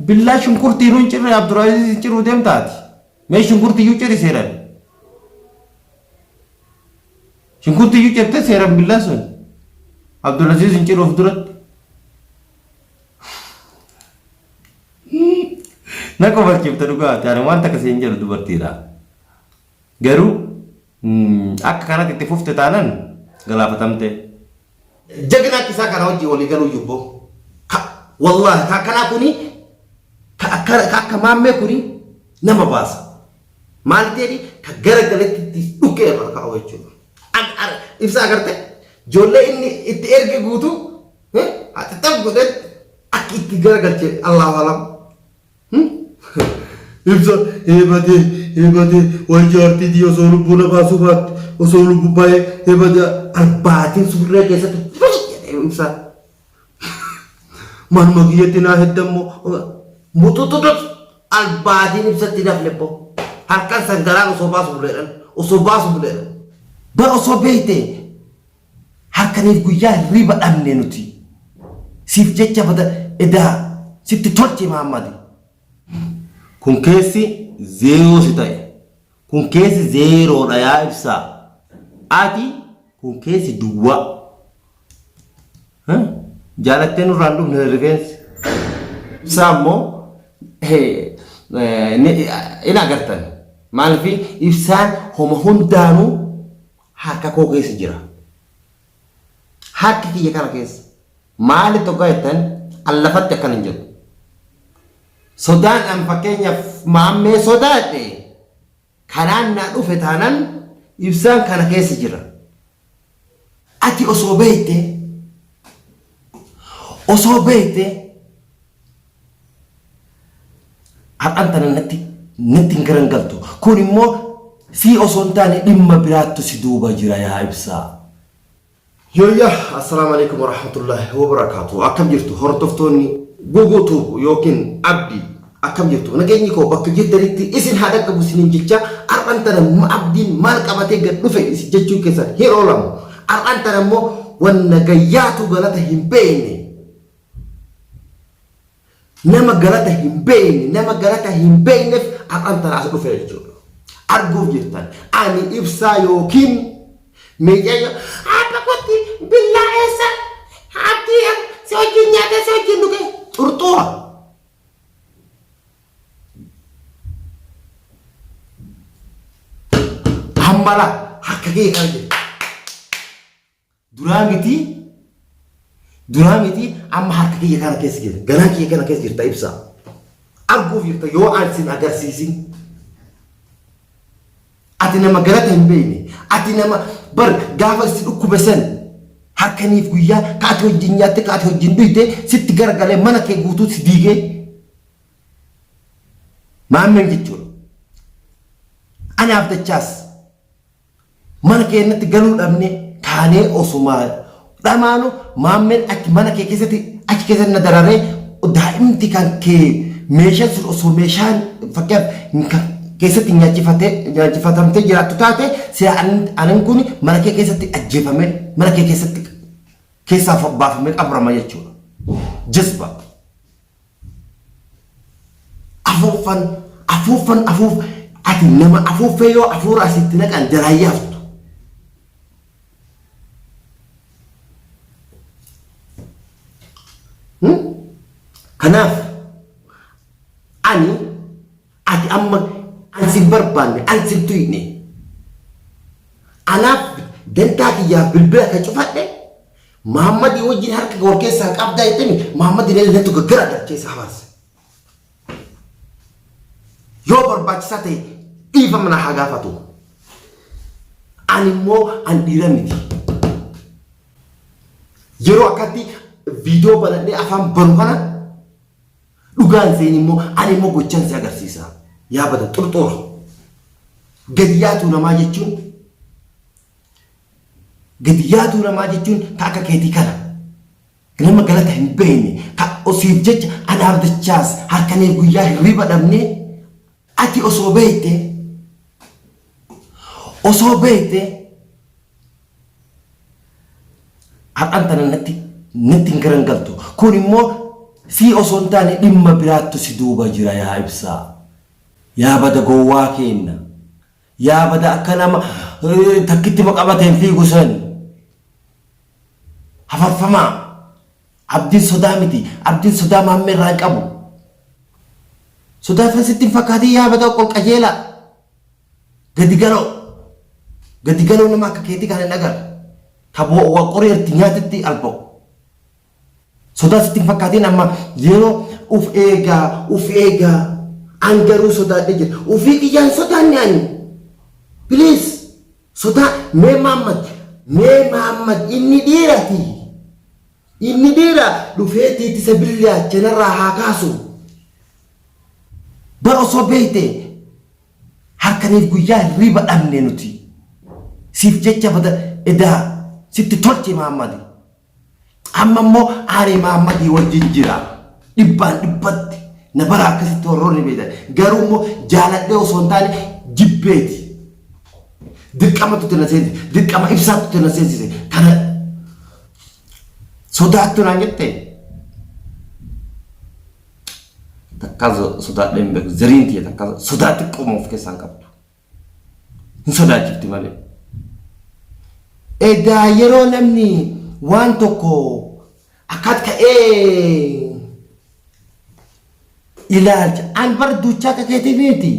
Billaa shunkurtii nuun cirre Abduraaziz hin ciruu deemtaati. Mee shunkurtii iyyuu ciri seeran. Shunkurtii iyyuu cirte seeran billaa sun. Abdulaziz hin ciruuf duratti. Na kofalchiifta dhugaa ani waan takka siin jedhu dubartiidha. Garuu akka kanatti itti fufte taanan galaafatamte. Jagna akka isaa kana wajjin walii galuu jibboo. Ka wallaahi ka akkanaa kuni ka akka ka akka maammee kuni nama baasa. Maal jedhi ka gara galetti itti dhukkee irraa kaa'u jechuudha. Ibsa agarte ijoollee inni itti erge guutuu haxixaf godhetti akka itti garagalche Allahu alam. Ibsa eebatee eebatee way jaartii tiyya osoo lubbuu na baasuu baatte osoo lubbuu baay'ee eebatee arbaatiin surree keessatti jedhee ibsa. Manuma kiyyatti naa heddammoo muxuxuxux albaatiin ibsatti nafne boo halkan san garaan osoo baasu buleedhan osoo baasu buleedhan. Bar osoo beekte Halkaniif guyyaa hirriiba dhabne nuti. Siif jecha bada edaa sitti tolche Mahaammadi. Kun keessi zeeroo si ta'e. Kun keessi zeeroodha yaa ibsaa. Ati kun keessi duwwaa. Jaalattee nurraan dhufne rifeensi. Ibsaa immoo in agartan. Maaliif ibsaan homa hundaanuu harka koo keessa jira. Harki kiyya kana keessa. Maaliif tokko jettan an lafatti akkana hin jedhu. Sodaan an fakkeenyaaf maammee sodaadhe kanaan na dhufe taanan ibsaan kana keessa jira. Ati osoo beekte osoo beekte Har'aan tana natti natti hin garangaltu. Kun immoo sii osoo hin taane dhimma biraattu si duuba jira yaa ibsaa. Yooyyaa assalaamu alaikum warahmatullahi wabarakaatu akkam jirtu hordoftoonni Guuguu Tuub yookiin Abdii akkam jirtu nageenyi koo bakka jirtanitti isin haa dhaqqabu isiniin jecha har'aan tana Abdiin maal qabatee gad dhufe isin jechuun keessan hin oolamu har'aan tana immoo wanna gayyaatu galata hin beekne Nama galata hin beekne, nama galata hin beekneef har'aan tana as dhufe jechuudha. Arguuf jirtan ani ibsaa yookiin meecayyoo abba kotti billaa eessa abdii si wajjin nyaatee si wajjin dhuge xurxuura. Hammala harka kee kana jira. Duraa miti duraa miti amma harka kiyya kana keessa jira. Garaa kiyya kana keessa jirta ibsaa. Arguuf jirta yoo an sin agarsiisin. Ati nama galata hin beekne. Ati nama bar gaafa si dhukkube san harkaniif guyyaa ka ati wajjin nyaatte ka ati wajjin dhuyte sitti garagalee mana kee guutuu si diigee maammeen jechuudha. Anaaf dachaas. Mana keenyatti galuu dhabne kaanee osuma dhamaanu maammeen achi mana kee keessatti achi keessatti na dararee daa'imti kan kee meeshaan sun osoo meeshaan fakkeenyaaf kan keessatti nyaachifatee nyaachifatamtee jiraattu taate sila anin kun mana kee keessatti ajjeefamee mana kee keessatti keessaa baafamee qabrama jechuudha. Jazba. Afuuffan afuuffan afuuf ati nama afuuffee yoo afuura asitti naqan jalaa yaaftu. Kanaaf ani ati amma an sin barbaanne an sin tuyne anaaf dantaa kiyyaaf bilbila ka cufadhe Mahammadii wajjin harka wal keessaa qabdaa jettemi Mahammadii illee natu gaggara galchee isaa baase. Yoo barbaachisaa ta'e dhiifama na haa gaafatu. Ani immoo an dhiira miti. Yeroo akkatti viidiyoo banadhee afaan banu kana dhugaan seen immoo ani immoo gochaan si agarsiisa. Yaa bada xurxuura. Gadi yaatuu namaa jechuun Gadi yaaduu namaa jechuun ka akka keetii kana. Nama galata hin beekne ka osiif jecha anaaf dachaas halkaniif guyyaa hirriba dhabnee ati osoo beekte osoo beekte har'aan tana natti natti hin garangaltu. Kun immoo Sii osoo hin taane dhimma biraattu si duuba jira yaa Ibsaa. Yaa bada gowwaa keenna. Yaa bada akka nama takkittima qabateen fiigu san. Hafarfamaa. Abdiin sodaa miti. Abdiin sodaa Maammee irraa hin qabu. Sodaa sitti hin fakkaatin yaa bada ol qajeelaa. Gadi galoo. Gadi galoo nama akka keetii kana hin agarre. Ka qorii irratti nyaatetti alba'u. Sodaa sitti hin fakkaatin amma yeroo uf eegaa uf eegaa an garuu sodaadhe jira. Ufii kiyyaan sodaanne ani. Please sodaa mee Maammad mee Maammad inni dhiirati. Inni dhiira dhufee tiitisa billaacha narraa haa kaasu. Bar osoo beekte halkaniif guyyaa hirriiba dhabne nuti. Siif jecha bada edaa sitti tolche Maammadi. Amma immoo ani Maammadii wajjin jira. Dhibbaan dhibbatti na bara akkasitti warroonni beektan. Garuu immoo jaaladhee osoo hin taane jibbeeti. Dirqamatu itti na seensise. Dirqama ibsaatu itti na seensise. Kana sodaattu naan jette. Takkaa sodaadhee hin beeku. Zariin tiyya takkaa sodaa xiqqooma of keessaa hin qabdu. Hin sodaachifti malee. Egaa yeroo namni waan tokko akkaat ka'ee ilaalcha an bar duuchaa akka keetii miti.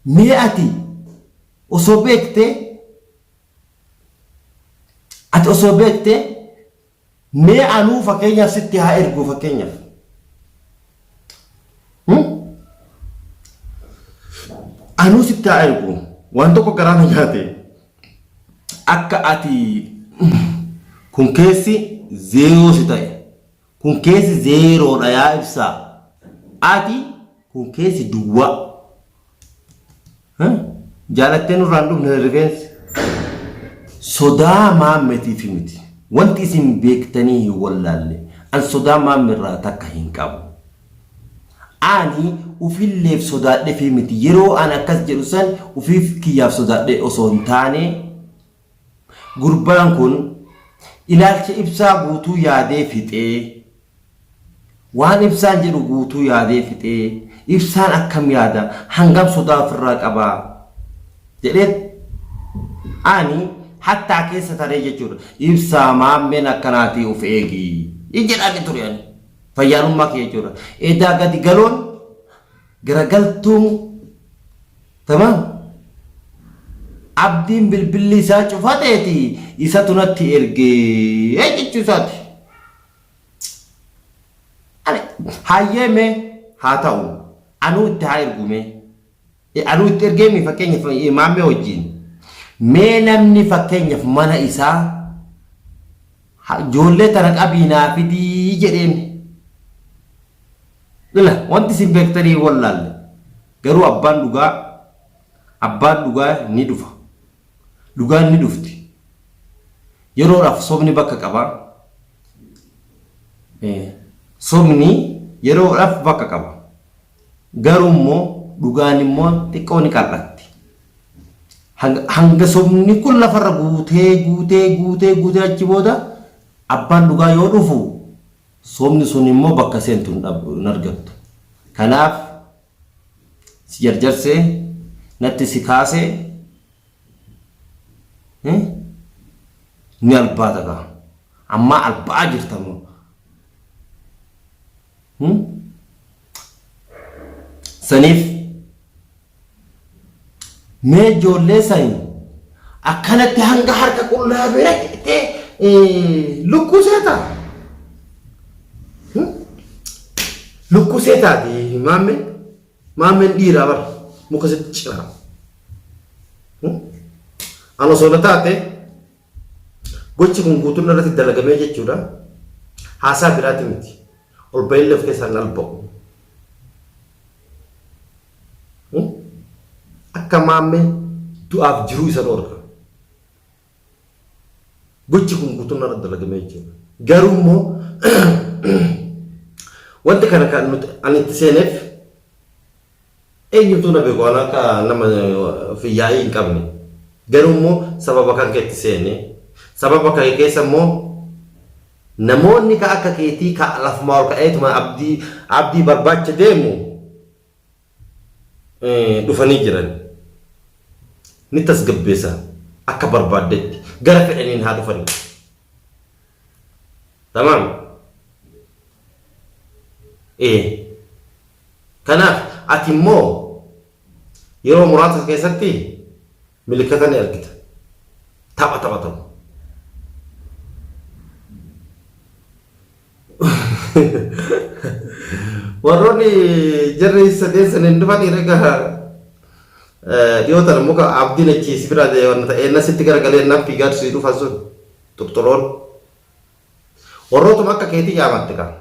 Mee ati osoo beektee ati osoo beektee Mee anuu fakkeenyaaf sitti haa ergu fakkeenyaaf. Anuu sitti haa ergu waan tokko garaa na nyaate akka ati kun keessi zeeroo si ta'e kun keessi zeeroodha yaa ibsaa ati kun keessi duwwaa. Jaalattee nurraa hin dhufne rifeensi. Sodaa maammetiif miti. Wanti isin beektanii hin wallaalle. An sodaa maammerraa takka hin qabu. Ani ufilleef sodaadhefii miti. Yeroo an akkas jedhu san ufiif kiyyaaf sodaadhe osoo hin taane gurbaan kun ilaalcha ibsaa guutuu yaadee fixee Waan Ibsaan jedhu guutuu yaadee fixee, Ibsaan akkam yaada, hangam sodaa ofirraa qaba? jedheet ani hattaa keessa taree jechuudha. Ibsaa maammeen akkanaatii of eegi jedhaani ture ani. Fayyaalummaa kiyya jechuudha. Edaa gadi galoon garagaltuun tamaam. Abdiin bilbilli isaa cufateeti isatu natti ergee jechuu isaati. Ani hayyee mee haa ta'u anuu itti haa ergu mee anuu itti ergee mi fakkeenyaaf maammee wajjin mee namni fakkeenyaaf mana isaa ijoollee tana qabii naa fidii jedheen ila wanti isin beektanii wallaalle garuu abbaan dhugaa abbaan dhugaa ni dhufa dhugaan ni dhufti yeroodhaaf sobni bakka qaba Sobni yeroodhaaf bakka qaba. Garuu immoo dhugaan immoo xiqqoo ni qal'atti. Hanga sobni kun lafarra guutee guutee guutee guutee achi booda abbaan dhugaa yoo dhufu sobni sun immoo bakka seentu hin argattu. Kanaaf si jarjarsee natti si kaasee Ni albaata kaa. Ammaa alba'aa jirta moo. Saniif mee ijoollee sani akkanatti hanga harka qullaa bira jettee lukkuu seeta. Lukkuu seetaati maammee. Maammeen dhiiraa bara muka sitti ciraa. An osoo na taate gochi kun guutuun irratti dalagamee jechuudha. Haasaa biraati miti. Ol bahillee of keessaa hin alba'u. Akka maammee du'aaf jiruu isa dhoorka. Gochi kun guutuun irratti dalagamee jechuudha. Garuu immoo wanti kana kan nuti ani itti seeneef eenyutu na beeku waan akka nama fiyyaa'ii hin qabne. Garuu immoo sababa kan kee itti seene sababa kee keessa immoo Namoonni ka akka keetii ka lafumaa ol ka'eetuma abdii abdii barbaacha deemu dhufanii jiran. Ni tasgabbeessa akka barbaaddetti gara fedhaniin haa dhufanii. Tamaam. Ee. Kanaaf ati immoo yeroo muraasa keessatti Milikata ni argita. Tapha taphatamu. Warroonni jarri sadeen san hin dhufanii egaa dhiyoo tana muka abdiin achi si biraa wanna ta'e eenna sitti garagalee ennaan fiigaa si dhufan sun xuxxuroon. Warrootuma akka keetii yaamatte kaa.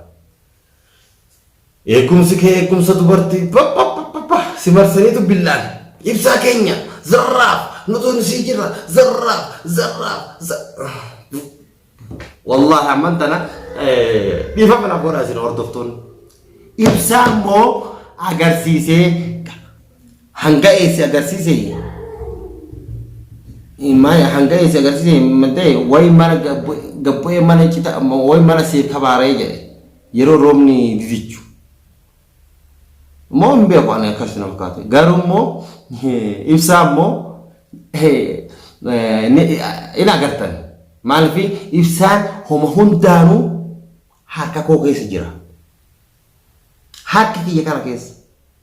Eegumsi kee eegumsa dubartii pappappappappa si marsaniitu billaan ibsaa keenya zarraaf nutu sii jirra zarraaf zarraaf Wallaahi amman tana dhiifama naaf godhaa isin hordoftoonni. Ibsaa immoo agarsiisee hanga eessi agarsiise hanga eessi agarsiise maddee wayi mana gabbu'ee mana cita wayi mana siif kabaaree jedhe. Yeroo roobni didichu. Immoo hin beeku ani akkas na fakkaate. Garuu immoo ibsaa immoo in agartan. Maaliif ibsaan homa hundaanuu harka koo keessa jira. Harka kiyya kana keessa.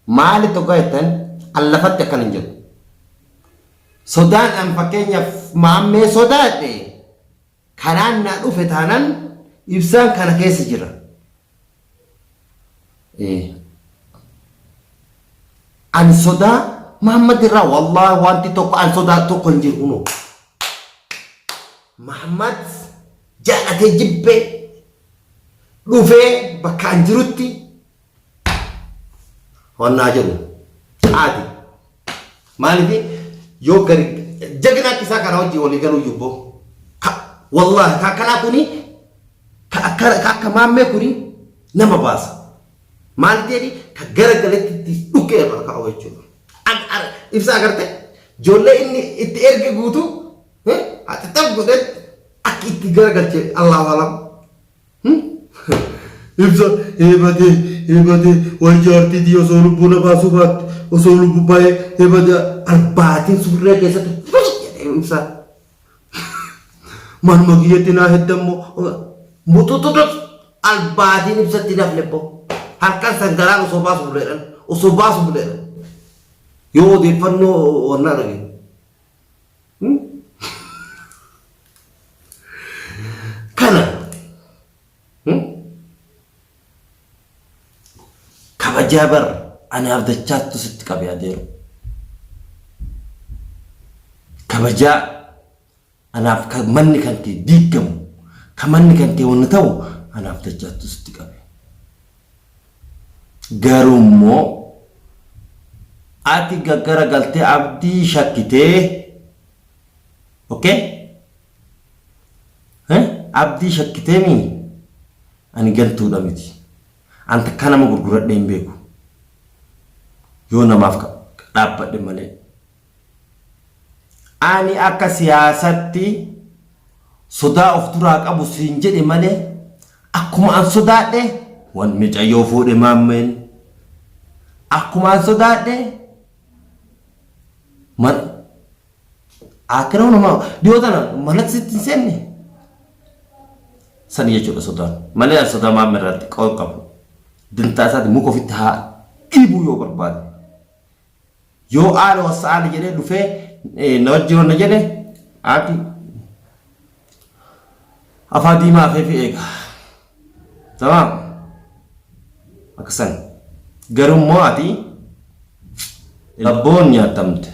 Maali tokko jettan an lafatti akkana hin jedhu. Sodaan an fakkeenyaaf maammee sodaadhe Kanaan naa dhufe taanan ibsaan kana keessa jira. Ani sodaa Muhammad irraa wallaahi wanti tokko an sodaa tokko hin jiru kunoo. Muhammad jaalatee jibbee dhufee bakka an jirutti wannaa jedhu haati. Maaliif yoo gari jagna akka isaa kana wajjin walii galuu jubboo. Wallaahi ka akkanaa kuni ka akka ka akka maammee kuni nama baasa. Maal jedhi ka gara galetti itti dhukkee irraa kaa'u jechuudha. Ibsa agarte ijoollee inni itti erge guutuu haxixaf godhetti akka itti garagalche Allahu alam. Ibsa eebatee eebatee way jaartii tiyya osoo lubbuu na baasuu baatte osoo lubbuu baay'ee eebatee arbaatiin surree keessatti jedhee ibsa. Manuma kiyyatti naa heddammoo muxuxuxux albaatiin ibsatti nafne boo halkan san garaan osoo baasu buleedhan osoo baasu buleedhan yoo odeeffannoo wannaa dhagee. Kana kabajaa bar anaaf dachaattu sitti qabe adeero. Kabajaa anaaf kan manni kan kee diiggamu kan manni kan kee wanna ta'u anaaf dachaattu sitti qabe. Garuu immoo ati gaggara galtee abdii shakkitee okay? Eh? Abdii shakkitee mii ani gantuudha miti. An takkaa nama gurguradhee hin beeku. Yoo namaaf dhaabbadhe malee. Ani akka siyaasatti sodaa of duraa qabu siin jedhe malee akkuma an sodaadhe wan micayyoo fuudhe maammeen akkuma an sodaadhe man akkana nama dhiyoo tana manatti sitti hin seenne san jechuudha sodaan malee an sodaa maammee irratti qoon qabu dantaa isaati muka ofitti haa dhiibuu yoo barbaade. Yoo aala wassa'aala jedhee dhufee na wajjin wanna jedhe ati afaa diimaa afeefi eega. Tamaam. Akkasan. Garuu immoo ati labboon nyaatamte.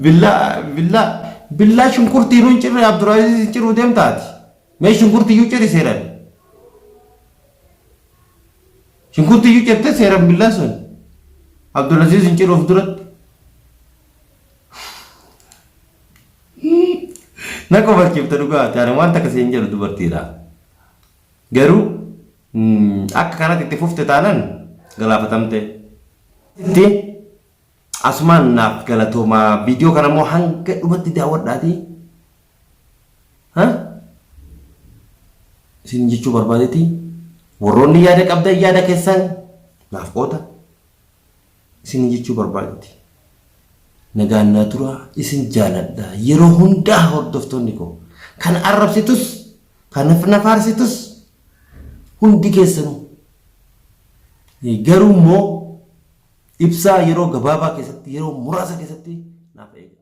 Billaa billaa billaa shunkurtii nuun cirre Abduraaziz hin ciruu deemtaati. Mee shunkurtiyyuu ciri seeran. Shunkurtiyyuu cirte seeran billaa sun. Abdulaziz hin ciruuf duratti. Na kofalchiifta dhugaa ani waan takka siin jedhu dubartiidha. Garuu akka kanatti itti fufte taanan galaafatamte. Itti Asumaan naaf galatoomaa. Viidiyoo kana immoo hanga dhumatti daawwadhaatii. Ha? Isin jechuu barbaadeeti. Warroonni yaada qabdan yaada keessan naaf qooda. Isin jechuu barbaadeeti. Nagaan naa turaa isin jaaladha. Yeroo hundaa hordoftoonni koo kan arrabsitus kan na faarsitus hundi keessanuu. Garuu immoo ibsaa yeroo gabaabaa keessatti yeroo muraasa keessatti naaf eega.